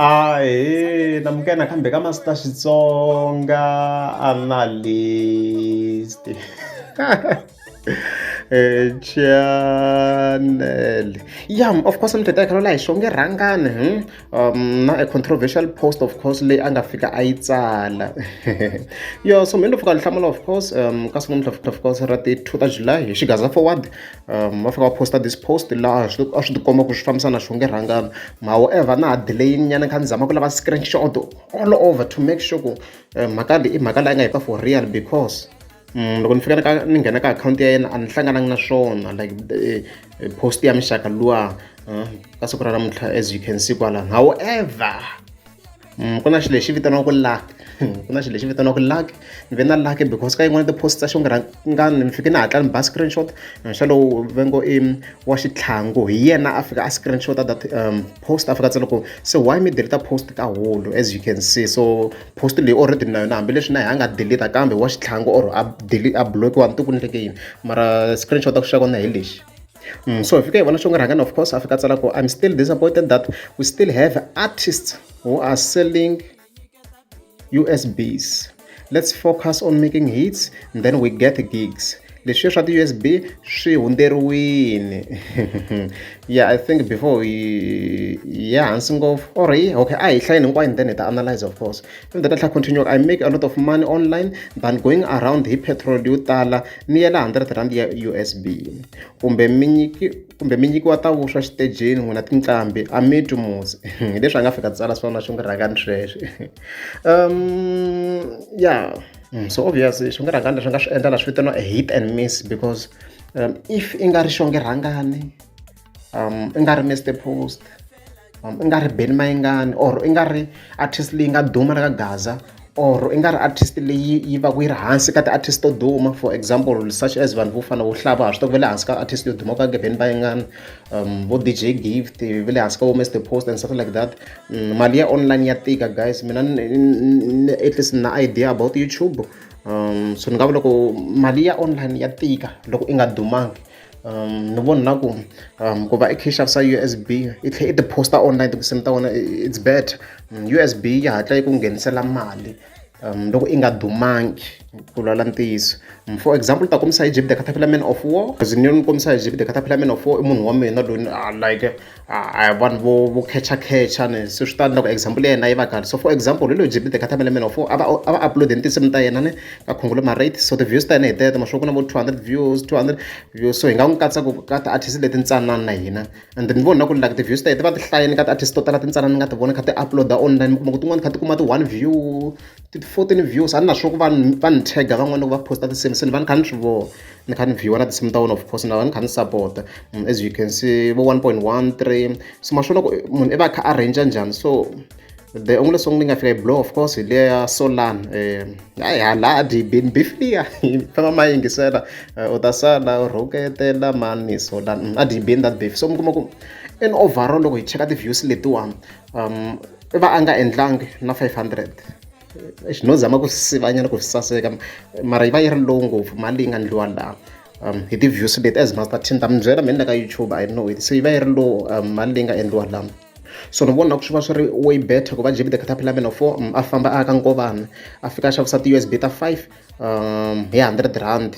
Ahee namukela nakambe ka Master Xitsonga Analyst channel. Yeah, of course mi tata la hi xonge rhangani na a controversial post of course leyi a nga fika a yi tsala. Yo so mina fika ni hlamula of course ka siku namuntlha of course ra ti 2 ta July hi xigaza forward va fika va posta this post laha swi a swi tikomba ku swi fambisana na xonge rhangani. However na ha delay nyana kha ni zama ku lava screenshot all over to make sure ku mhaka leyi i mhaka leyi nga yi ka for real because loko ni fika ka ni nghena ka akhawunti ya yena a ni hlangananga na swona like post ya muxaka luwa ka siku ra namuntlha as you can see kwalano. However ku na xilo lexi vitaniwaka luck, ku na xilo lexi vitaniwaka luck. Ni ve na luck because ka yin'wana ti-post ta xonge ni fike ni hatla ni ba screenshot xa lowu va ngo i wa xitlhangu hi yena a fika a screenshot that post a fika a tsala ku se why mi delete post ka hulu as you can see. So post leyi already na yona hambileswi na yena a nga delete kambe wa xitlhangu or a delete a block-iwa ni tivi ku endleke yini mara screenshot xa kona hi lexi. So hi fika hi vona Xongi Rhangani of course a fika a tsala ku I'm still disappointed that we still have artists who are selling USBs. Let's focus on making hits and then we get gigs. Leswiya swa ti-USB swi hundzeriwile. Yeah, I think before hi ya hansi ngopfu or hi okay a hi hlayeni hinkwayo and then hi ta analyze of course. And then tlhela continue I make a lot of money online than going around hi petrol yo tala ni yela R100 ya USB. Kumbe mi nyiki kumbe mi nyikiwa ta vuswa xitejini n'wina tinqambi a mi twi musi. Hi leswi a nga fika tsala swona Xongi Rhangani sweswo. Yeah. So obviously Xongi Rhangani leswi nga swi endla la swi vitaniwa a hit and miss because if i nga ri Xongi Rhangani i nga ri Mr Post i nga ri Benny Mayengani or i nga ri artist leyi nga duma la ka Gaza or i nga ri artist leyi yi va ku yi ri hansi ka ti-artist to duma, for example such as vanhu vo fana vo hlava ha swi tiva ku va le hansi ka artist yo duma ka Benny Mayengani, vo DJ Gift va le hansi ka vo Mr Post and stuff like that. Mali ya online ya tika guys, mina ni at least na idea about YouTube, so ni nga vula ku mali ya online ya tika loko i nga dumangi. Ni vona na ku ku va i kha i xavisa USB i tlhela i ti posta online tinsimu ta wena, it's better. USB yi hatla yi ku nghenisela mali loko i nga dumangi ku vulavula ntiyiso. For example ta kombisa hi Jeep the Caterpillar Man of War, ni ni kombisa hi Jeep the Caterpillar Man of War i munhu wa mina loyi like a vanhu vo vo khechakecha ni se swi ta endla ku example ya yena yi va kahle. So for example hi loyi Jeep the Caterpillar Man of War a va a va upload tinsimu ta yena ni ka conglomerate, so ti-views ta yena hi teto ma swi ku na vo 200 views, 200 views, so hi nga n'wi katsa ku ka ti-artist leti ntsanana na hina. And ni vona ku like ti-views ta yena ti va ti hlayeni ka ti-artist to tala tintsanana ni nga ti vona kha ti upload-a online, mi kuma ku tin'wani kha ti kuma ti-one view, ti-14 views. A ni na swo ku vanhu va ni tag van'wana loko va posta tinsimu, se ni va ni kha ni swi vona ni kha ni view na tinsimu ta vona, of course na va ni kha ni support. As you can see vo 1.13, so ma swi vona ku munhu i va a kha a arrange njhani. So the only song leyi nga fika yi blow of course hi liya ya Solan, hayi hala a dyi bini beef liya famba ma yingisela u ta sala u rhuketela mani Solan a dyi bini that beef. So mi kuma ku in overall loko hi cheka ti-views letiwani i va a nga endlangi na 500, no zama ku sivanyana ku swi saseka mara yi va yi ri low ngopfu mali leyi nga endliwa laha hi ti-views leti. As Master T ni ta mi byela mina ka YouTube I know it, so yi va yi ri low mali leyi nga endliwa laha. So ni vona ku swi va swi ri way better ku va Jeep the Caterpillar Man of War a famba a ya ka Nkovana a fika a xavisa ti-USB ta 5 hi R100,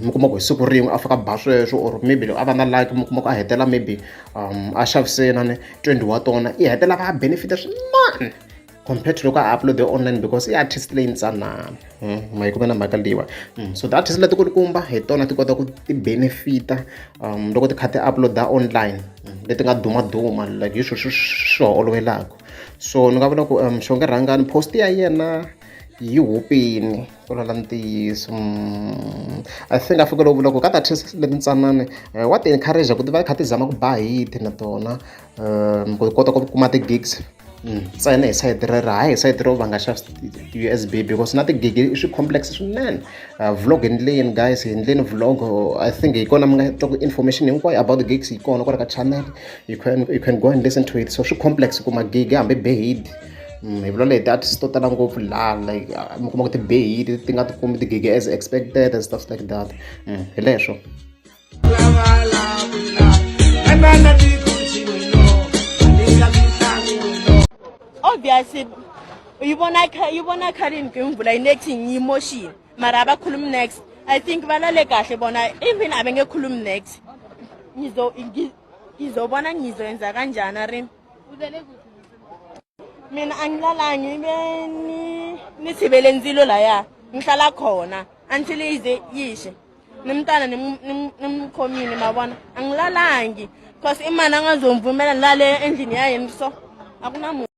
mi kuma ku hi siku rin'we a fika ba sweswo, or maybe loko a va na luck mi kuma ku a hetela maybe a xavise na 20 wa tona, i hetela va benefit swinene compared to loko a upload online because i artist leyi ntsanana. Ma yi kuma na mhaka leyiwa. So ti-artist leti kulukumba hi tona ti kota ku ti benefita loko ti kha ti upload-a online, leti nga dumaduma like hi swilo swi swi olovelaka. So ni nga vula ku Xongi Rhangani post ya yena yi hupini ku vulavula ntiyiso. I think a fikele u vula ku ka ti-artist leti ntsanana wa ti encourage ku ti va kha ti zama ku ba hit na tona ku kota ku kuma ti-gigs ntsena hi sayiti rero, hayi hi sayiti ro va nga xavisi ti-USB because na tigigi i swi complex swinene. Vlog hi endleni guys, hi endleni vlog, I think hi kona mi nga twa ku information hinkwayo about the gigs yi kona kwala ka channel, you can go and listen to it. So swi complex ku magigi hambi be hit hi vulavula hi ti-artist to tala ngopfu laha like mi kuma ku ti be hit ti nga ti kumi tigigi as expected and stuff like that. Hi leswo. Oh. Obviously yi vona yi vona khalini ku imvula yi next yi moxile mara a va khulumi next. I think va lale kahle vona even a va nge khulumi next. Ngizo ngizobona ngizoyenza kanjani a ri mina a ngilalangi ive ni ni tshivele ndzilo laya ngihlala khona until ize yishe ni mntana ni ni khomile ma vona a ngilalangi cause i mani a nga zo mvumela ni lale endlini ya yena so a ku na munhu.